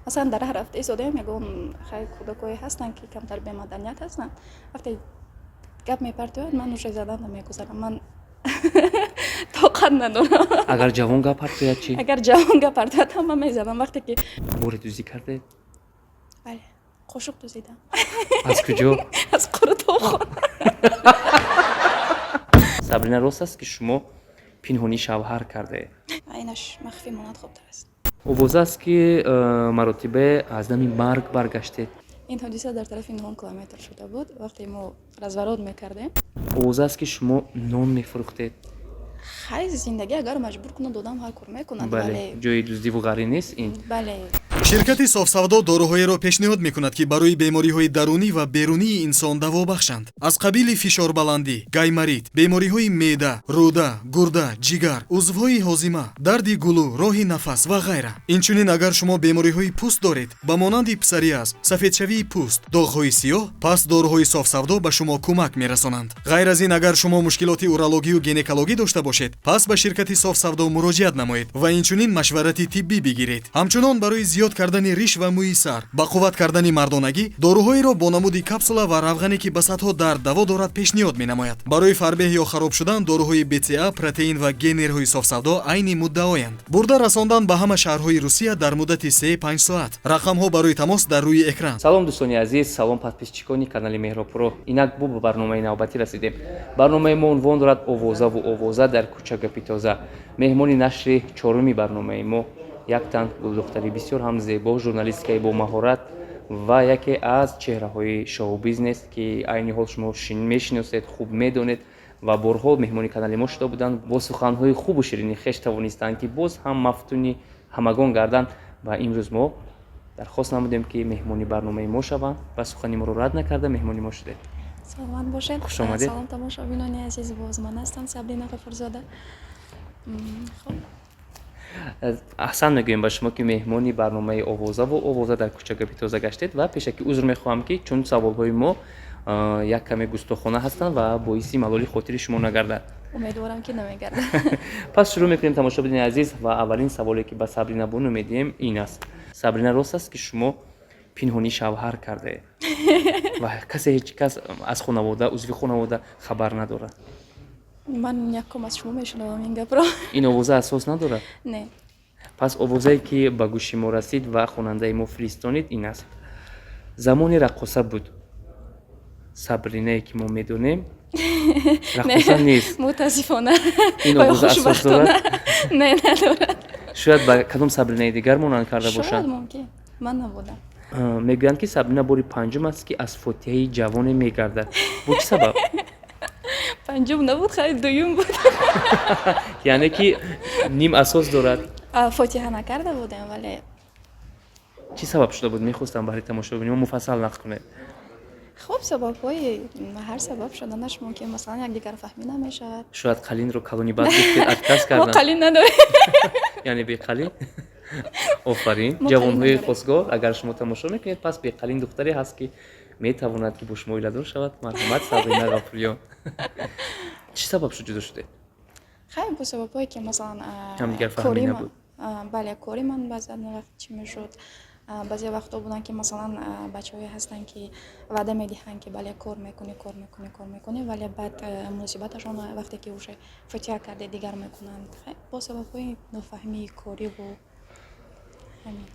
Масалан, дар рафта истодаем, ягон хай кӯдакое ҳастанд, ки камтар бемаданият ҳастанд. Вақте гап мепартояд, ман уже задан намегузарам, ман тоқат надорам. Агар ҷавон гап партояд чӣ? Агар ҷавон гап партояд, ҳама мезанам. Вақте ки Боре дуздӣ кардед? Бале, қошуқ дузидам. Аз куҷо? Аз қурутобхона. Сабрина, рост аст, ки шумо пинҳонӣ шавҳар кардаед? Инаш махфӣ монад, хубтар аст. Овоза аст, ки маротибе аз дами марг баргаштед. Ин ҳодиса дар тарафи 9 километр шуда буд, вақте мо разворот мекардем. Овоза аст, ки шумо нон мефурӯхтед. Хай, зиндагӣ агар маҷбур кунад, одам ҳар кор мекунад. Бале. Вале Ҷои дуздиву ғарӣ нест ин. Бале. Ширкати «Софсавдо» доруҳоеро пешниҳод мекунад, ки барои бемориҳои дарунӣ ва берунии инсон даво бахшанд, аз қабили фишорбаландӣ, гайморит, бемориҳои меъда, рӯда, гурда, ҷигар, узвҳои ҳозима, дарди гулӯ, роҳи нафас ва ғайра. Инчунин, агар шумо бемориҳои пӯст доред, ба монанди псориаз, сафедшавии пӯст, доғҳои сиёҳ, пас доруҳои «Софсавдо» ба шумо кӯмак мерасонанд. Ғайр аз ин, агар шумо мушкилоти урологию гинекологӣ дошта бошед, пас ба ширкати «Софсавдо» муроҷиат намоед ва инчунин машварати тиббӣ бигиред. Ҳамчунон, барои зиёд кардани риш ва мӯи сар, ба қувват кардани мардонагӣ доруҳоеро бо намуди капсула ва равғане, ки ба садҳо дард даво дорад, пешниҳод менамояд. Барои фарбеҳ ё хароб шудан доруҳои БЦА, протеин ва генерҳои «Софсавдо» айни муддаоянд. Бурда расондан ба ҳама шаҳрҳои Русия дар муддати 3-5 соат. Рақамҳо барои тамос дар рӯи экран. Салом, дӯстони азиз, салом, подписчикони канали Меҳробпуро. Инак бу ба барномаи навбатӣ расидем. Барномаи мо унвон дорад «Овозаву овоза дар кӯча гапи тоза». Меҳмони нашри чоруми барномаи мо як тан гулдухтари бисёр ҳам зебо, журналистикаи бомаҳорат ва яке аз чеҳраҳои шоу-бизнес, ки айни ҳол шумо мешиносед, хуб медонед ва борҳо меҳмони канали мо шуда буданд. Бо суханҳои хубу ширини хеш тавонистанд, ки боз ҳам мафтуни ҳамагон гарданд, ва имрӯз мо дархост намудем, ки меҳмони барномаи мо шаванд ва сухани моро рад накарда, меҳмони мо шудед. Саломат бошед. Хуш омадед. Салом, тамошобинони азиз, боз ман ҳастам, Сабрина Ғафурзода. Хуб. Аҳсан мегӯем ба шумо, ки меҳмони барномаи «Овозаву овоза дар кӯча гапи тоза» гаштед, ва пешакӣ узр мехоҳам, ки чун саволҳои мо як каме густохона ҳастанд ва боиси малоли хотири шумо нагардад. Умедворам, ки намегардад. Пас шурӯъ мекунем, тамошобини азиз, ва аввалин саволе, ки ба Сабрина бону медиҳем, ин аст: Сабрина, рост аст, ки шумо пинҳонӣ шавҳар кардаед ва касе, ҳеҷ кас аз хонавода, узви хонавода хабар надорад? Ман якум аз шумо мешунавам ин гапро. Ин овоза асос надорад? Не. Пас овозае, ки ба гӯши мо расид ва хонандаи мо фиристонид, ин аст: замоне раққоса буд. Сабринае, ки мо медонем, раққоса нест. Мутаассифона. Ин Ва овоза асос хушбахтона. дорад? Не, надорад. Шояд ба кадом Сабринаи дигар монанд карда Шояд, бошанд. мумкин, ман набудам. Мегӯянд, ки Сабрина бори панҷум аст, ки аз фотиҳаи ҷавоне мегардад. Бо чӣ сабаб? Панҷум набуд, хайр, дуюм буд. Яъне ки ним асос дорад. Фотиҳа накарда будем, вале Чӣ сабаб шуда буд? Мехостам баҳри тамошобини мо муфассал нақл кунед. Хуб, сабабҳои ҳар сабаб шуданаш мумкин, масалан, якдигарфаҳмӣ намешавад. Шояд қалинро калони бад гуфтед, отказ Мо карданд. қалин надорем. Яъне беқалин. Офарин. Мо қалин Ҷавонҳои надорем. хосгор, агар шумо тамошо мекунед, пас беқалин духтаре ҳаст, ки метавонад, ки бо шумо оиладор шавад. Марҳамат, Сабрина Ғафурён. Чӣ сабаб шуд, ҷудо шудед? Хайр, бо сабабҳое, ки масалан Ҳамдигарфаҳмӣ кори набуд. Бале, кори ман баъзан вақт чӣ мешуд. Баъзе вақтҳо буданд, ки масалан, бачаҳое ҳастанд, ки ваъда медиҳанд, ки бале, кор мекунӣ, кор мекунӣ, кор мекунӣ, вале баъд муносибаташон, вақте ки уже фотиҳа карде, дигар мекунанд. Хайр, бо сабабҳои нофаҳмии кориву ҳамин.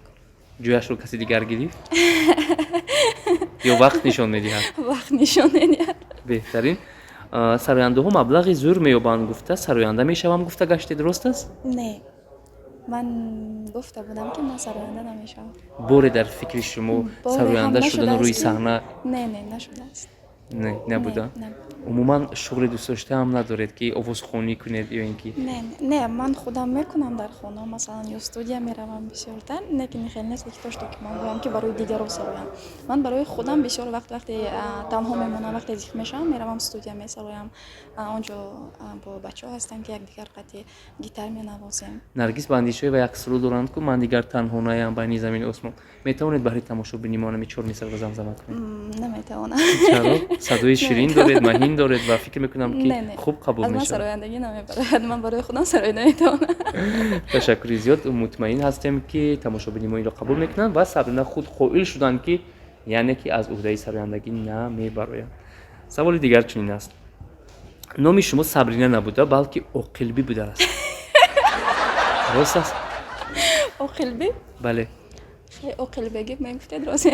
Ҷояшро каси дигар гирифт ё вақт нишон медиҳад? Вақт нишон медиҳад. Беҳтарин. Сарояндаҳо маблағи зӯр меёбанд гуфта, сароянда мешавам гуфта гаштед, рост аст? Не, ман гуфта будам, ки ман сароянда намешавам. Боре дар фикри шумо Боре сароянда ҳам шудану рӯи нашудааст, саҳна? Не, нашудааст. Не, набуда? Не. Умуман шуғли дӯстдоштаам надоред, ки овозхонӣ кунед ё ин ки? Не, ман худам мекунам дар хона, масалан, ё студия меравам бисёртар, лекин хеле нест, ки то что ки ман гӯям, ки барои дигарон сароям. Ман барои худам бисёр вақт, вақте танҳо мемонам, вақте зиқ мешавам, меравам студия, месароям. Онҷо бо бачаҳо ҳастанд, ки якдигар қати гитар менавозем. Наргиз Бандишоева як суруд доранд ку: «Ман дигар танҳо наям байни замини осмон». Метавонед баҳри тамошобини мо ҳамин чор мисраъро замзама кунед? Наметавонам. Чаро? Садои ширин доред, маҳин доред ва фикр мекунам, ки Не, не. хуб қабул Аз ман мешавад. сарояндагӣ намебарояд, ман барои худам сароида метавонам. Ташаккури зиёд. Мутмаин ҳастем, ки тамошобини мо инро қабул мекунанд ва Сабрина худ қоил шуданд, ки яъне ки аз уҳдаи сарояндагӣ намебароянд. Саволи дигар чунин аст: номи шумо Сабрина набуда, балки Оқилбӣ будааст, рост аст? Оқилбӣ? Бале. Хеле оқилбегӣ мегуфтед, рост?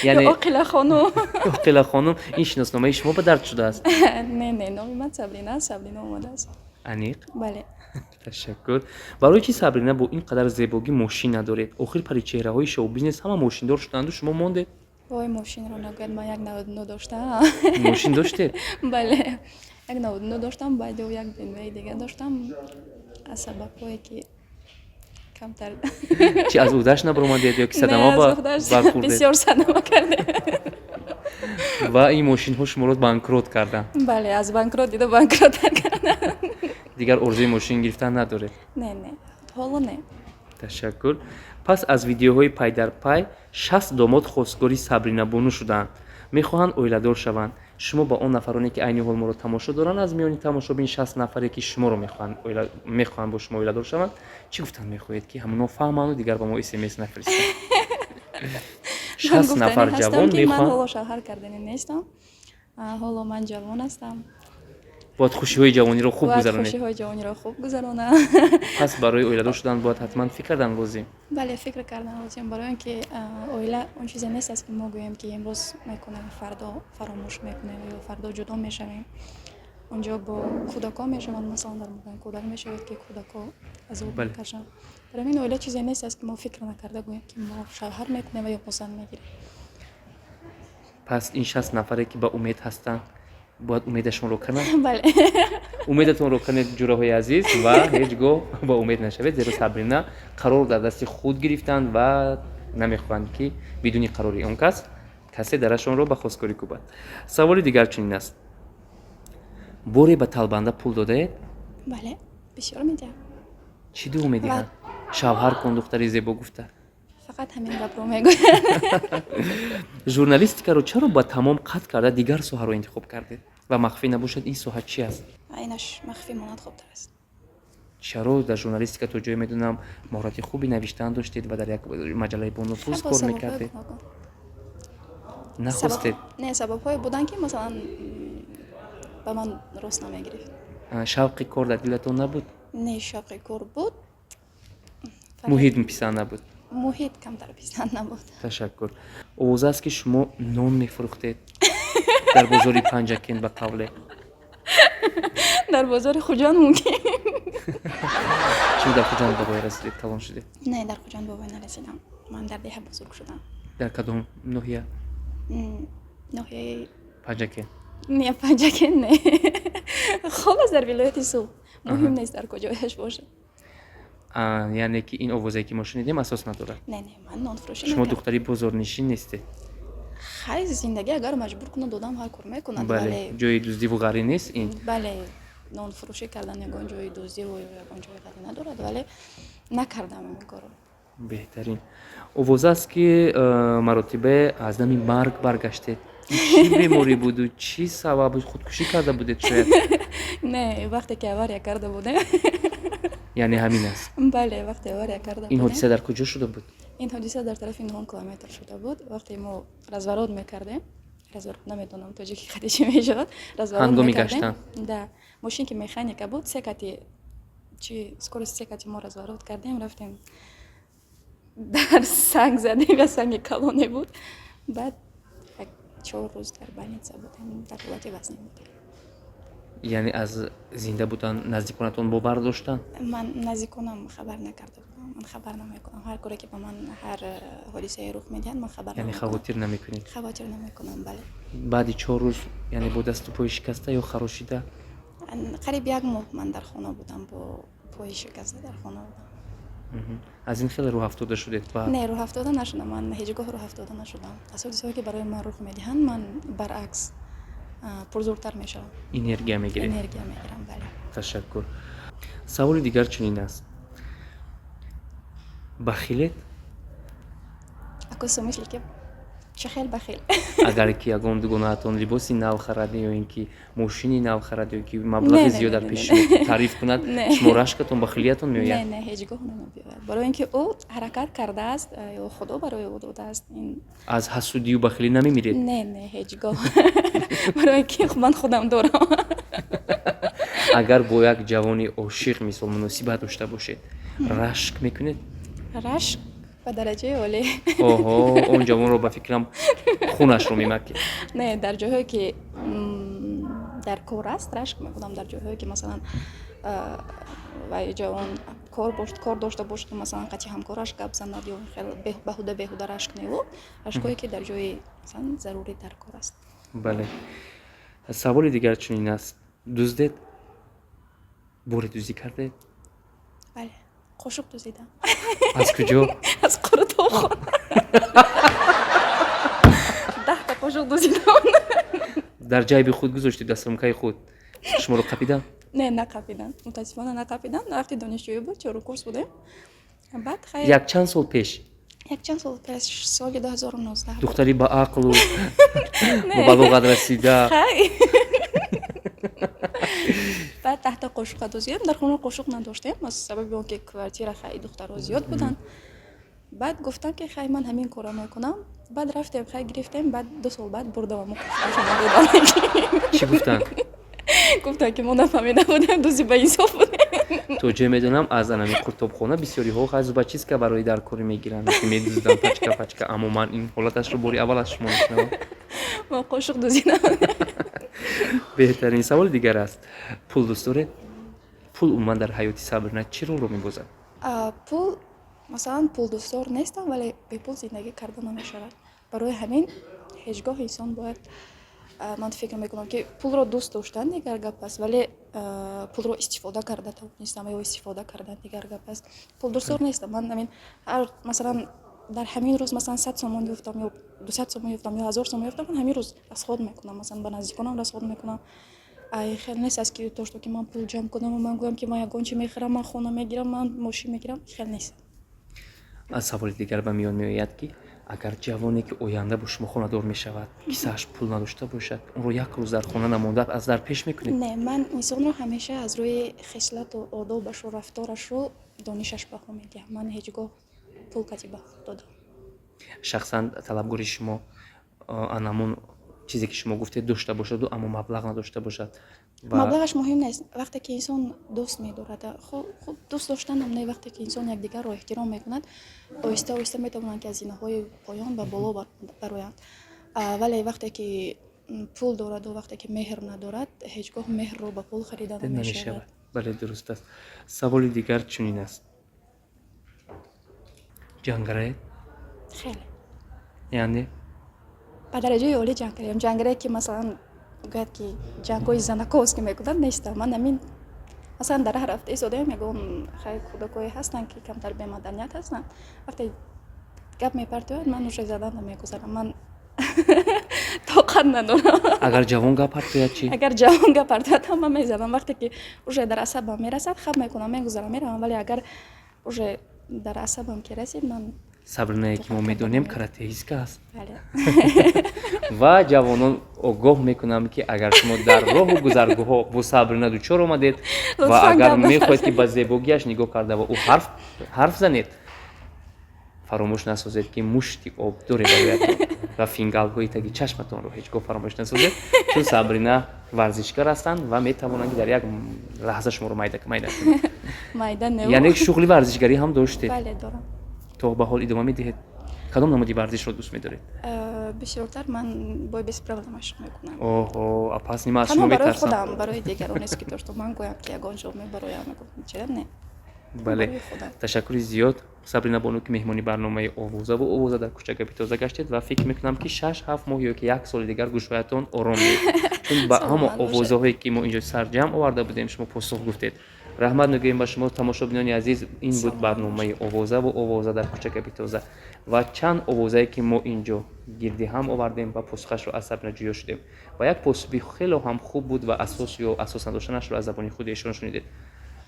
Яъне Оқила хонум. Оқила хонум, ин шиносномаи шумо ба дард шудааст? Не, номи ман Сабрина аст, Сабрина омадааст. Аниқ? Бале. Ташаккур. Барои чӣ, Сабрина, бо ин қадар зебогӣ мошин надоред? Охир паричеҳраҳои шоу-бизнес ҳама мошиндор шуданду, шумо мондед. Вой, мошинро нагӯяд, ман як 99 доштам. Мошин доштед? Бале, як 99 доштам, баъди ӯ як БМВи дига доштам, аз сабабҳое ки камтар Чи, аз уҳдаш набаромадед ё ки садама Не, аз уҳдаш бархӯрдед? Бисёр садама кардем. Ва ин мошинҳо шуморо банкрот карданд? Бале, аз банкрот дида банкроттар кардам. Дигар орзуи мошин гирифтан надоред? Не, ҳоло не. Ташаккур. Пас аз видеоҳои пайдарпай 60 домод хостгори Сабринабону шудаанд, мехоҳанд оиладор шаванд. Шумо ба он нафароне, ки айни ҳол моро тамошо доранд, аз миёни тамошобин 60 нафаре, ки шуморо мехоҳанд, бо шумо оиладор шаванд, чӣ гуфтан мехоҳед, ки ҳамонҳо фаҳманду дигар ба мо СМС нафиристанд? 60 нафар ҷавон ки ман мехоҳанд. ҳоло шавҳар кардани нестам. Ҳоло ман ҷавон ҳастам. Бояд хушиҳои ҷавониро хуб Бояд гузаронед. хушиҳои ҷавониро хуб гузаронам. Пас барои оиладор шудан бояд ҳатман фикр кардан лозим. Бале, фикр кардан лозим, барои он ки оила он чизе нест аст, ки мо гӯем, ки имрӯз мекунем, фардо фаромӯш мекунем ё фардо ҷудо мешавем. Онҷо бо кӯдакҳо мешаванд, масалан, дар мобайн кӯдак мешавад, ки кӯдакҳо азоб мекашанд. Барои ҳамин оила чизе нест аст, ки мо фикр накарда гӯем, ки мо шавҳар мекунем ва ё мо зан мегирем. Пас ин 60 нафаре, ки ба умед ҳастанд, бояд умедашонро кананд. Бале. Умедатонро канед, ҷураҳои азиз, ва ҳеҷ гоҳ ба умед нашавед, зеро Сабрина қарор дар дасти худ гирифтанд ва намехоҳанд, ки бидуни қарори он кас касе дарашонро ба хостгорӣ кӯбад. Саволи дигар чунин аст: боре ба талбанда пул додаед? Бале, бисёр медиҳам. Чӣ дуо медиҳанд? Шавҳар кун, духтари зебо, гуфта? Фақат ҳамин гапро мегӯяд. Журналистикаро чаро ба тамом қатъ карда, дигар соҳаро интихоб кардед? Ва махфӣ набошад, ин соҳа чи аст? Инаш махфӣ монад хубтар аст. Чаро? Дар журналистика, то ҷое медонам, маҳорати хуби навиштан доштед ва дар як маҷаллаи бонуфуз Бо кор сабабҳои мекардед. гуногун. Нахостед? Не, сабабҳое буданд, ки масалан, ба ман рост намегирифт. Шавқи кор дар дилатон набуд? Не, шавқи кор буд. Муҳит писанд набуд? Муҳит камтар писанд набуд. Ташаккур. Овоза аст, ки шумо нон мефурӯхтед дар бозори Панҷакент, ба қавле. Дар бозори Хуҷанд мумкин. Чун дар Хуҷанд ба воя расидед, калон шудед? Не, дар Хуҷанд ба воя нарасидам, ман дар деҳа бузург шудам. Дар кадом ноҳия? Ноҳияи Панҷакент? Не, Панҷакент не, холас дар вилояти Суғд, муҳим нест, дар куҷояш бошад. Яъне ки ин овозе, ки мо шунидем, асос надорад? Не, ман нонфурӯшӣ Шумо накардам. духтари бозорнишин нестед. Хай, зиндагӣ агар маҷбур кунад, одам ҳар кор мекунад. Бале. Вале Ҷои дуздиву ғарӣ нест ин. Бале, нонфурӯшӣ кардан ягон ҷои дуздиву ё ягон ҷои ғарӣ надорад, вале накардам ин корро. Беҳтарин. Овоза аст, ки маротибе аз дами марг баргаштед. Чӣ беморӣ буду чӣ сабаб? Худкушӣ карда будед шояд? Не, вақте ки авария карда будем. Яъне ҳамин аст? Бале, вақте авария карда Ин будем. ҳодиса дар куҷо шуда буд? Ин ҳодиса дар тарафи нуҳум километр шуда буд, вақте мо разворот мекардем. Разворот, намедонам, тоҷики қади чӣ мешавад, разворот Ҳангоми мекардем. гаштан. Да, мошин ки механика буд, се кати чи скорость, се кати мо разворот кардем, рафтем, дар санг задем, я санги калоне буд. Баъд як 4 рӯз дар больница будем, дар ҳолати вазнин будем. Яъне аз зинда будан наздиконатон бовар доштанд? Ман наздиконам хабар накарда будам, ман хабар намекунам. Ҳар коре ки ба ман, ҳар ҳодисае рух медиҳад, ман хабар Яъне намекунам. хавотир намекунед? Хавотир намекунам, бале. Баъди 4 рӯз, яъне бо дасту пои шикаста ё харошида? Қариб як моҳ ман дар хона будам, бо пои шикаста дар хона будам. Аз ин хеле рӯҳафтода шудед ва Не, рӯҳафтода нашудам, ман ҳеҷ гоҳ рӯҳафтода нашудам. Аз ҳодисаҳое, ки барои ман рух медиҳанд, ман баръакс пурзӯртар мешавам. Энергия мегиред. Энергия мегирам, бале. Ташаккур. Саволи дигар чунин аст: бахилед? Ако смысле, ки Чӣ хел бахил? Агар ки ягон дугонаатон либоси нав харад ё ин ки мошини нав харад ё ки маблағи зиёд дар пеши шумо тариф кунад, шумо рашкатон, бахилиятон меояд? Не, ҳеҷ гоҳ намебиёяд, барои ин ки ӯ ҳаракат кардааст ё Худо барои ӯ додааст. Аз ҳасудию бахилӣ намемиред? Не, ҳеҷ гоҳ, барои ин ки ман худам дорам. Агар бо як ҷавони ошиқ, мисол, муносибат дошта бошед, рашк мекунед? Рашк ба дараҷаи олӣ. Оҳо, он ҷавонро, ба фикрам, хунашро мемакед. Не, дар ҷойҳое ки дар кор аст, рашк мекунам. Дар ҷойҳое ки, масалан, вай ҷавон кор дошта бошад, масалан, қати ҳамкораш гап занад ё хел баҳуда беҳуда рашк неву, рашкҳое ки дар ҷои, масалан, зарурӣ дар кор аст. Бале, саволи дигар чунин аст: дуздед? Боре дуздӣ кардед? Бале, қошуқ дузидам. Аз куҷо? Аз қурутобхона 10-та қошуқ дузидам. Дар ҷайби худ гузоштед, дар сумкаи худ? Шуморо қапидан? Не, нақапидан, мутаассифона, нақапидан. Вақти донишҷӯӣ буд, чорум курс будем. Баъд хайр. Якчанд сол пеш? Якчанд сол пеш, соли 2019. Духтари ба ақлу ба балоғат расида. Хай, баъд 10-та қошуқа дузидем. Дар хона қошуқ надоштем, аз сабаби он ки квартира, хай, духтарҳо зиёд буданд. Баъд гуфтам, ки хай, ман ҳамин корро мекунам. Баъд рафтем, хай, гирифтем. Баъд 2 сол баъд бурдам, амо қошуқашона додам. Чӣ гуфтанд? Гуфтанд, ки мо нафаҳмида будем, дузи ба инсоф будем. То ҷое медонам, аз анами қуртобхона бисёриҳо хай зубочистка барои даркорӣ мегиранд, ки медузданд пачка пачка, аммо ман ин ҳолаташро бори аввал аз шумо мешунавам. Мо қошуқ дузидам. Беҳтарин. Саволи дигар аст: пул дӯст доред? Пул умуман дар ҳаёти Сабрина чӣ ролро мебозад? Пул, масалан, пулдӯстдор нестам, вале бепул зиндагӣ карда намешавад. Барои ҳамин ҳеҷ гоҳ инсон бояд, ман фикр мекунам, ки пулро дӯст доштан дигар гап аст, вале пулро истифода карда тавонистам ё истифода кардан дигар гап аст. Пулдӯстдор нестам ман. Ҳамин ҳар, масалан, дар ҳамин рӯз, масалан, 100 сомон ёфтам ё 200 сомон ёфтам ё 1000 сомон ёфтам, ман ҳамин рӯз расход мекунам, масалан, ба наздиконам расход мекунам. Ай, хел нест аст, ки то что ки ман пул ҷамъ кунаму ман гӯям, ки ман ягон чи мехарам, ман хона мегирам, ман мошин мегирам, хел нест. Аз саволи дигар ба миён меояд, ки агар ҷавоне, ки оянда бо шумо хонадор мешавад, кисааш пул надошта бошад, онро як рӯз дар хона намонда аз дар пеш мекунед? Не, ман инсонро ҳамеша аз рӯи хислату одобашу рафторашу донишаш баҳо медиҳам. Ман ҳеҷ гоҳ пул кати баҳо додам. Шахсан талабгори шумо анамон чизе, ки шумо гуфтед, дошта бошаду, аммо маблағ надошта бошад ва Маблағаш муҳим нест. Вақте ки инсон дӯст медорад, хуб, дӯст доштанам не, вақте ки инсон якдигарро эҳтиром мекунад, оҳиста оҳиста метавонанд, ки аз зинаҳои поён ба боло бароянд. Вале вақте ки пул дораду вақте ки меҳр надорад, ҳеҷ гоҳ меҳрро ба пул харида намешавад. Намешавад, бале, дуруст аст. Саволи дигар чунин аст: ҷангараед? Хеле. Яъне? Ба дараҷаи олӣ ҷангарем. Ҷангарае, ки, масалан, гӯяд, ки ҷангҳои занаковский мекунанд, нестам ман. Ҳамин, масалан, дар раҳ рафта истодаем, ягон, хай, кӯдакое ҳастанд, ки камтар бемаданият ҳастанд. Вақте гап мепартояд, ман уже задан намегузарам, ман тоқат надорам. Агар ҷавон гап партояд чӣ? Агар ҷавон гап партояд, ҳама мезанам. Вақте ки уже дар асабам мерасад, хаб мекунам, мегузарам, меравам, вале агар уже дар асабам ки расид, ман Сабринае, ки мо медонем, каратеистка аст. Бале. Ва ҷавонон огоҳ мекунам, ки агар шумо дар роҳу гузаргоҳҳо бо Сабрина дучор омадед ва Лутфан агар гап мехоҳед, ки ба зебогиаш нигоҳ карда ва ӯ ҳарф занед, фаромӯш насозед, ки мушти обдоре бароятон ва фингалҳои таги чашматонро ҳеҷ гоҳ фаромӯш насозед, чун Сабрина варзишгар ҳастанд ва метавонанд, ки дар як лаҳза шуморо майда майда кунанд. Майда не. Яъне шуғли варзишгарӣ ҳам доштед? Бале, дорам. То ба ҳол идома медиҳед? Кадом намуди варзишро дӯст медоред? Бисёртар ман бой без правила машқ мекунам. Оҳо, пас нима аз Танҳо шумо барои метарсам. худам, барои дигарон нест, ки то что ман гӯям, ки ягон ҷо мебароям, чера не. Бале. Барои худам. Ташаккури зиёд, Сабрина бону, ки меҳмони барномаи «Овозаву овоза дар кӯча гапи тоза» гаштед ва фикр мекунам, ки 6-7 моҳ ё ки як соли дигар гӯшҳоятон ором меёбад, чун ба ҳама Саломат бошед. овозаҳое, ки мо инҷо сарҷамъ оварда будем, шумо посух гуфтед. Раҳмат мегӯем ба шумо. Тамошобинони азиз, ин буд Саломат. барномаи «Овозаву овоза дар кӯча гапи тоза» ва чанд овозае, ки мо инҷо гирди ҳам овардем ва посухашро аз Сабрина ҷӯё шудем, ва як посухи хело ҳам хуб буд ва асос ё асос надоштанашро аз забони худи эшон шунидед.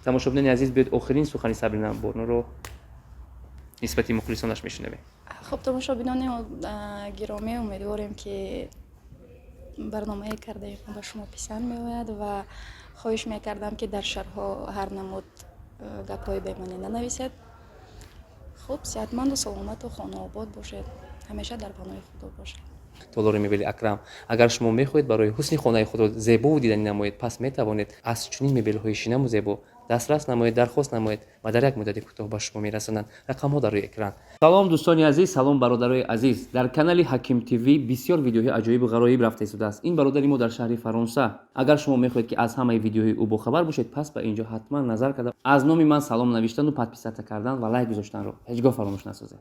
Тамошобинони азиз, биёед, охирин сухани Сабрина бонуро Нисбати мухлисонаш мешунавем. Хуб, тамошобинони гиромӣ, умедворем, ки барномае кардаи мо ба шумо писанд меояд ва хоҳиш мекардам, ки дар шарҳҳо ҳар намуд гапҳои бемаънӣ нанависед. Хуб, сеҳатманду саломату хонаобод бошед, ҳамеша дар паноҳи Худо бошед. Толори мебели Акрам. Агар шумо мехоҳед барои ҳусни хонаи худро зебову диданӣ намоед, пас метавонед аз чунин мебелҳои шинаму зебо дастрас намоед, дархост намоед ва дар як муддати кӯтоҳ ба шумо мерасонанд. Рақамҳо дар рӯи экран. Салом, дӯстони азиз, салом, бародарои азиз! Дар канали Ҳаким ТВ бисёр видеоҳои аҷоибу ғароиб рафта истодааст. Ин бародари мо дар шаҳри Фаронса. Агар шумо мехоҳед, ки аз ҳамаи видеоҳои ӯ бохабар бошед, пас ба ин ҷо ҳатман назар карда, аз номи ман салом навиштану подписаться кардан ва лайк гузоштанро ҳеҷ гоҳ фаромӯш насозед.